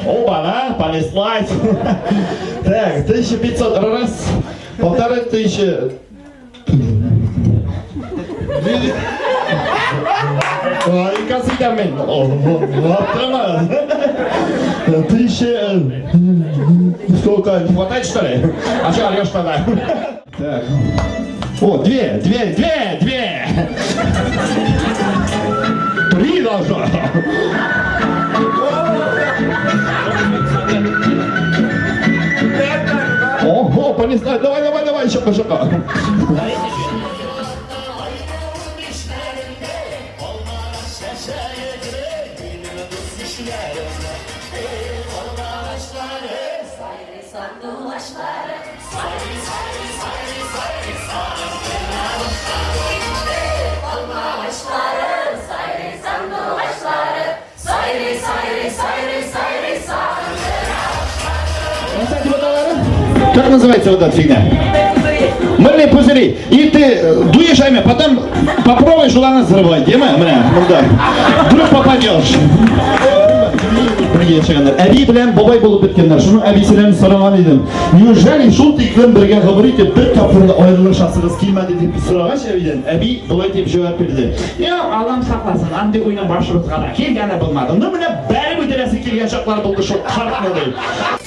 Оба, понеслась. Так, 1500 раз, 1500. Икасы икән мин. Аптырама. Тысяча... Сколько? Не хватает, что ли? А что орешь тогда? Так. О, две, две, две, две. Три должно. Ого, понеслась. Давай, давай, давай, еще, еще. Как называется вот эта фигня? Мыльные пузыри. И ты дуешь ими, потом попробуешь уланы взрывать. Дима, менә, монда. Вдруг попадешь. Бергә яшәгәннәр. Әби белән бабай булып беткәннәр. Шуның әбисеннән сораган идем. Неужели шул тиклем бергә гомер итеп бер тапкыр да аерылышасыгыз килмәде дип сорагач әбидән, әби болай дип җавап бирде. Юк, Аллам сакласын, андый уйның башыбызга да килгәне булмады. Ну менә бәреп үтерәсе килгән чаклар булды шул картны ди.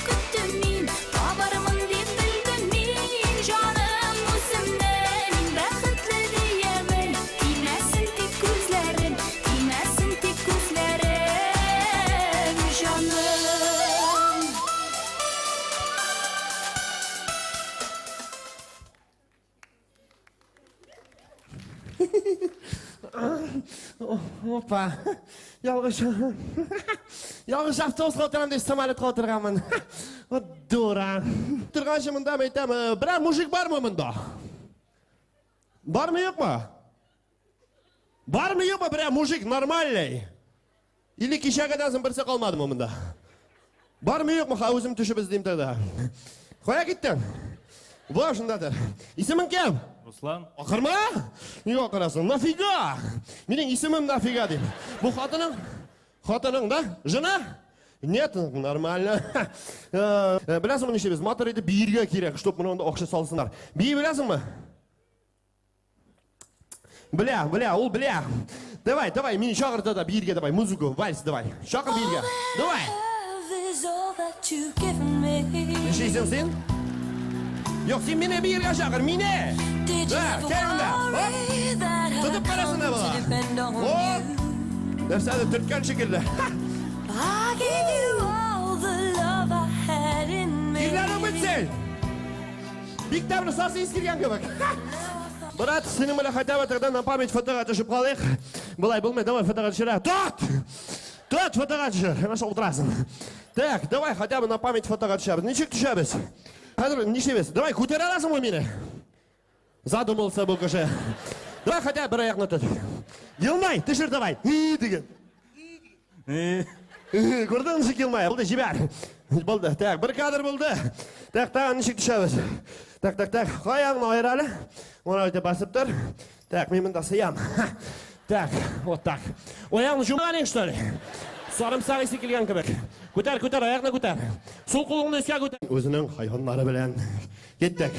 Көттем мин, табармын дип белдем мин, җаным үземне, мин бәхетле диярмен. Тимәсен тик күзләрем, тимәсен тик күзләрем, җаным. Опа. Ялгыш. Ялгыш автобуска утырам дип самолетка утырганмын. Вот дура. Торганчы монда әйтәм, берәр мужик бармы монда? Бармы юкмы? Бармы юкмы берәр мужик нормальный? Или кичәгедән соң берсе калмадымы монда? Бармы юкмы? Ха, үзем төшеп эзлим тогда. Кая киттең? Була шундадыр. Исемең кем? Руслан. Акырма? Нигә акырасың? Нафига? Минем исемем нафига дип. Бу хатының? Хатының, да? Жена? Нет, нормально. Беләсеңме нишлибез? Матур итеп биергә кирәк, чтоб моны анда акча салсыннар. Бии беләсеңме? Белә, белә, ул белә. Давай, давай, мине чакыр да биергә давай, музыку, вальс давай. Чакыр биергә. Давай. Нишлисең син? Юк, син мине биергә чакыр, мине. Да, кел монда. Оп. Тотып карасын да бала. Оп. Нәрсәдер төрткән шикелле. Ирләрең бетсен. Бик тәмле сасы ис килгән кебек. Брат, синең белән хотя бы тогда на память фотога төшеп калыйк. Болай булмый, давай фотога төшерә. Тот! Тот, фотога төшер. Менә шул утырасың. Так, давай хотя бы на память фотога төшәбез. Ничек төшәбез? Хәзер нишлибез? Давай, күтәрә аласыңмы мине? Задумался бу кеше. Давай хотя бы бер аякны тот. Елмай, төшер давай. И деген. Күрдең ничек елмая? Булды, җибәр. Булды. Так, бер кадр булды. Так, тагын ничек төшәбез? Так, так, так. Аягыңны аер әле. Моны әйтеп басып тор. Так, мин монда сыям. Так, вот так. Аягыңны жумаган что ли? Сарымсак исе килгән кебек. Күтәр, күтәр, аякны күтәр. Сул кулыңны өскә күтәр. Үзенең хайваннары белән киттек.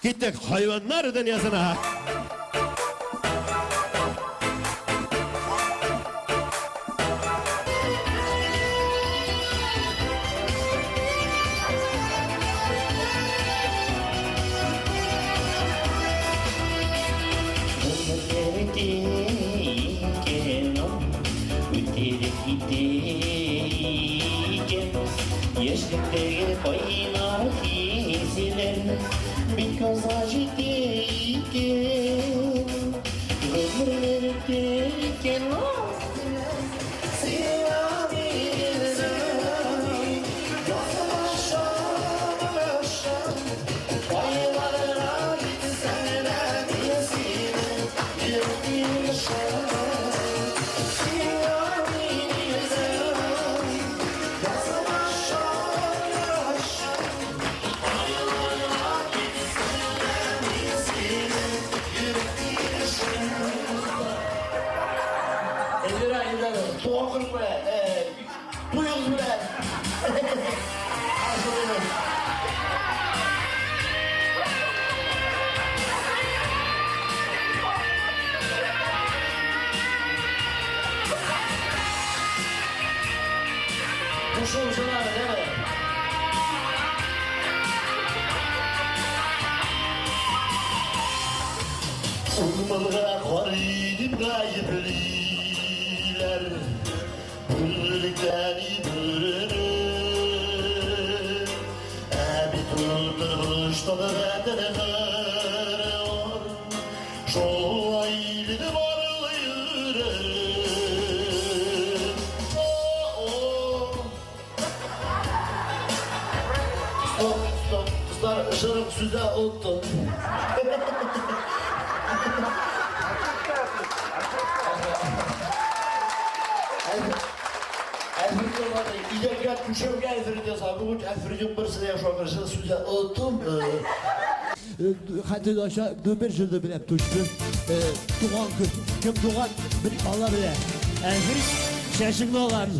Киттек хайваннар дөньясына. Яшьлектәге кайнар хисләр бик азга җитә икән. Гомерләр үтә икән. Сиңа бирелдем, якынлашам, алашам. Кайларга китсәм дә мин сине йөртмешем. Сиңа бирелдем, якынлашам, алашам. Кайларга китсәм дә мин сине йөртмешем. Эльвира Илдаровна, туган көн белән, туегыз белән. Кушылып җылар, әйдә. Урманга карый дип гаеплиләр Бүрлектән бүрене. Ә бит ул тормышта да бәтер бар, Шулай диде барлы йөрәк. О-о. Стоп, стоп, кызлар, җырын сүздә оныттым. Идәнгә түшәмгә әзер яза. Бүген әфердең берсенә яшәгән җыр сүздә оныттым. Хәтер аша бер җырны беләм точно. Туган көн. Кем туган, бер Алла белә. Әзер чәчеңне алам.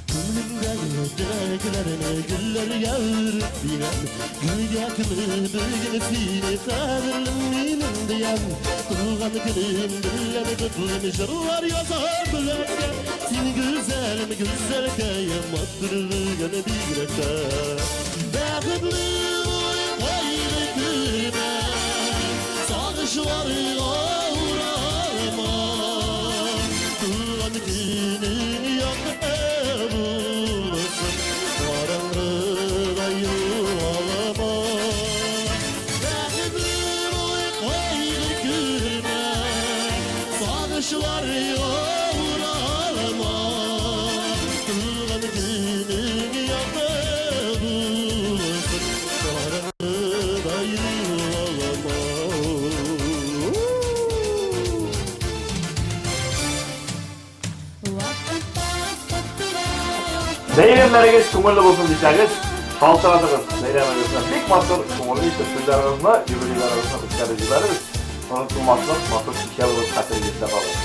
Күңелемдәге теләкләрне гөлләргә үреп бирәм. Гөлгә кебек бүген сине кадерлем минем диям. Туган көнем белән котлыйм, җырлар язам бүләккә. Син гүзәлем, гүзәлкәем, матур бүген бигрәк тә. Бәхетле бул, кайгы күрмә, сагышларга уралма. Туган көнең якты булсын, караңгыда югалма. Бәхетле бул, кайгы күрмә, сагышларга уралма. Туган көнең якты булсын, караңгыда югалма. Бәйрәмнәрегез күңелле булсын дисәгез, шалтыратыгыз. Бәйрәмегезне бик матур, күңелле итеп туйларыгызны, юбилейларыгызны үткәреп җибәрегез. Онытылмаслык матур кичә булып хәтерегездә калыр.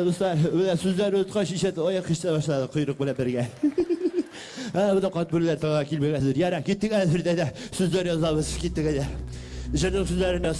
Дуслар, менә сүзләр оныткач, ишәт аяк ишетә башлады койрык белән бергә. Менә кат бүреләр тагы килмәгәндер. Ярар, киттек әзер дә сүзләр язабыз, киттек әйдә. Җырның сүзләрен яз.